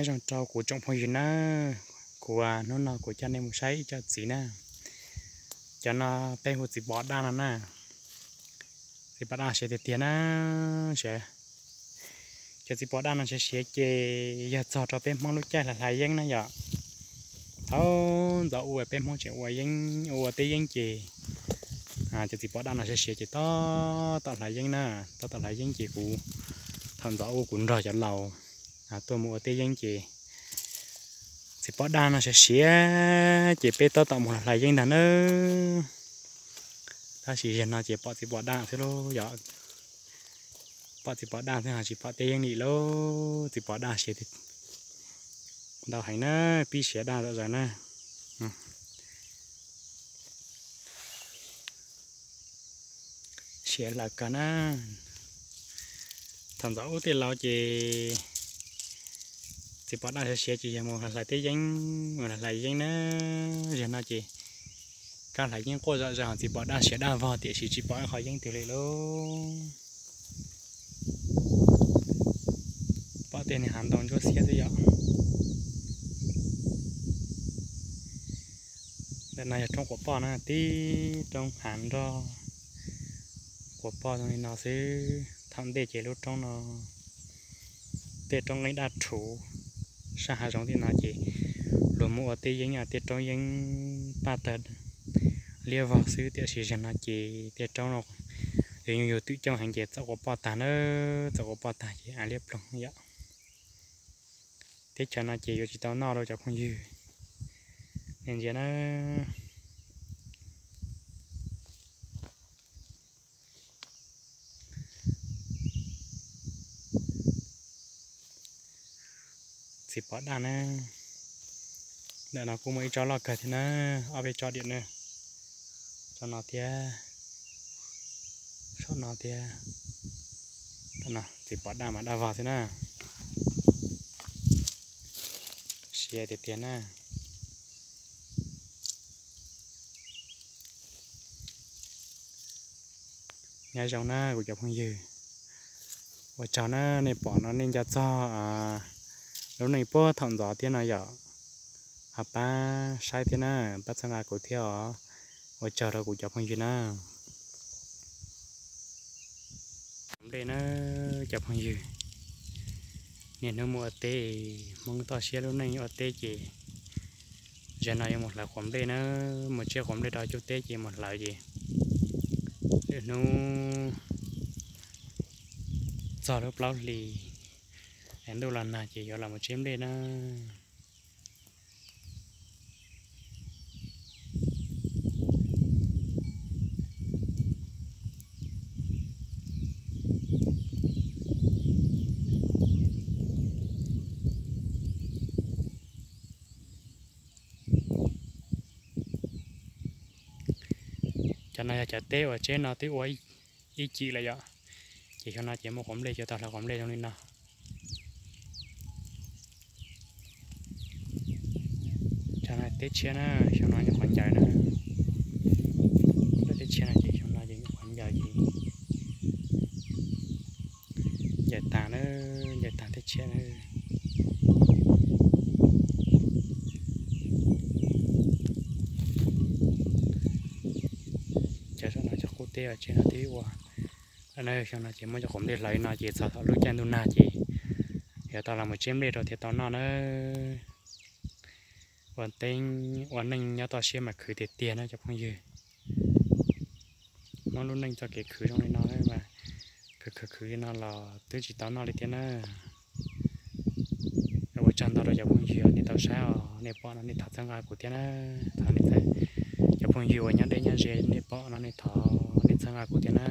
Nyob zoo rau kuv tsoom phooj ywg na, kuv hnub no kuv coj nej mus saib ib co txiv na. Cov no peb hu txiv pos daj no na. Txiv pos daj siav tiag tiag na. Cov txiv pos daj no siav siav ces yog txog rau peb Hmoob lub caij hlais hlais yeeb na yom. Thaum ntxov ua peb Hmoob tseem ua yeeb, ua teb yeeb ces cov txiv pos daj no siav siav ces tab tom hlais yeeb na, tab tom hlais yeeb ces kuv thaum ntxov ua kuv nrog cov laus tuaj mus ua teb yeeb ces txiv pos daj no siav siav ces peb tab tom mus hlais yeeb ntag nawb. Tab sis zaum no ces pom txiv pos daj xwb lauj yom. Pom txiv pos daj xwb ho tsis pom teb yeeb li lauj, txiv pos daj siav ntau heev na, pib siav daj zom zaws na. Siav lawm kawg na. Thaum ntxov ub tej laus ces txiv pos daj siav siav ces yog mus hlais teb yeeb, mus hlais yeeb na. Zaum no ces kab hlais yeeb quaj zom zaws ho txiv pos daj siav daj vog tiam sis tsis pom ib qho yeeb twg li lauj. Pom tej niag hav ntoo ntsuab xiab xwb yom. Ntawm no yog roob quav poj na, tib roob hav nroj quav poj zoo li no xwb. Thaum ntej ces lub roob no tej roob nqeeb daj rhuv sab hav zoov tim no ces luag muab ua teb yeeb, tej roob yeeb paj tawg liab vog xwb tiam sis zaum no ces tej roob no yus yug twm coob heev ces txawm quav poj tag na, txawm quav poj tag ces av liab ploog yom. Teb chaws no ces yuav tsis tau noj rau cov phooj ywg, nej ntsia na. Txiv pos daj na. Ntawm no kuj muaj ib tsob loj kawg thiab na, ob peb tsob diam na. Tsob no thiab, tsob no thiab. Txiv pos daj mas daj vog xwb na. Siav tiag tiag na. Nyob zoo na kuv cov phooj ywg, ua tsaug na nej pom no nej nco txog lub neej puag thaum ntxov thiab no yom, ho pab saib thiab na, pab txhawb nqa kuv thiab os. Ua tsaug rau kuv cov phooj ywg na. Nplej na cov phooj ywg, niaj hnub mus ua teb, Hmoob toj siab lub neej ua teb ces zaum no yuav mus hlawv quav nplej na, mus tseb quav nplej rau cub teb ces mus hlawv ces lwm hnub txog lub plaub hlis es ntuj los nag ces yuav los mus tseb nplej na. Cov no yog cov teb uas tseb no twb ua ib cim lawm yom, ces xyoo no ces muaj quav nplej ces tau hlawv quav nplej zoo li no. Cov no teb tshiab na, xyoo no nyuam qhuav ncaws na. Lub teb tshiab no ces xyoo no ces nyuam qhuav ncaws ces ncaws tag na, ncaws tag teb tshiab na. Cov saum no cov qub teb uas tseb no twb ua na, xyoo no ces muab cov quav nplej hlawv li no ces txog thaum lub caij ntuj nag ces yuav tau los mus tseb nplej rau thiaj tau noj na. Ua teb ua neej nyob toj siab mas khwv tiag tiag na cov phooj ywg. Hmoob lub neej txoj kev khwv zoo li no mas khwv khwv khwv li no los twb tsis tau noj li thiab na. Ua tsaug ntau rau cov phooj ywg nej tau saib os, nej pom no nej thov txhawb nqa kuv thiab na. Thov nej, cov phooj ywg uas nyob deb nyob ze nej pom no nej thov nej txhawb nqa kuv thiab na.